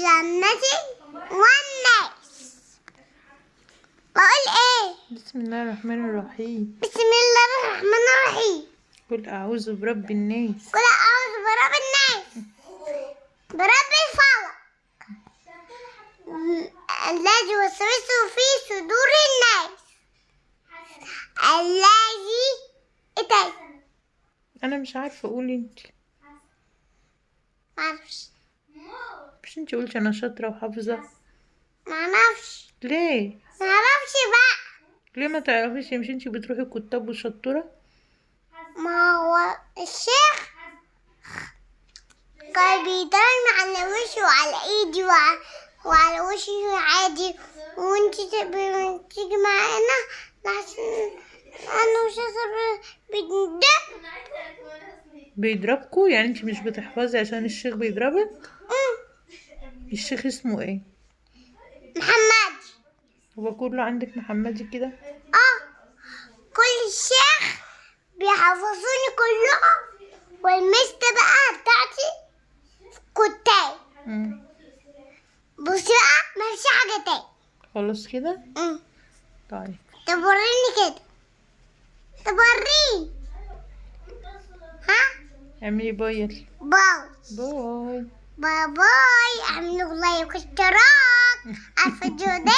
الجنة والناس. بقول ايه؟ بسم الله الرحمن الرحيم. بسم الله الرحمن الرحيم. قل أعوذ برب الناس. قل أعوذ برب الناس، برب الفلق، الذي يوسوس في صدور الناس، الذي ايه تاني؟ أنا مش عارفة، قولي انت. معرفش. مش انت قلتي أنا شاطرة وحافظة؟ معرفش. ليه؟ معرفش بقى. ليه ما تعرفيش؟ مش انت بتروحي الكتاب وشطورة؟ ما هو الشيخ كان بيضربني على وشي وعلى ايدي وعلى وشي عادي، وانتي تبقي تيجي معانا لحسن انا وشاطر بندب. بيضربكوا يعني؟ انت مش بتحفظي عشان الشيخ بيضربك؟ الشيخ اسمه ايه؟ محمد. هو كله عندك محمدي كده؟ اه، كل الشيخ بيحفظوني كلهم، والمست بقى بتاعتي كتاب. بصي بقى، مفيش حاجة تاني. خلاص كده؟ طيب. طب وريني كده، طب وريني. ها؟ اعملي bye يلا. bye. bye. bye bye. اعملوا like واشتراك على الفيديو ده.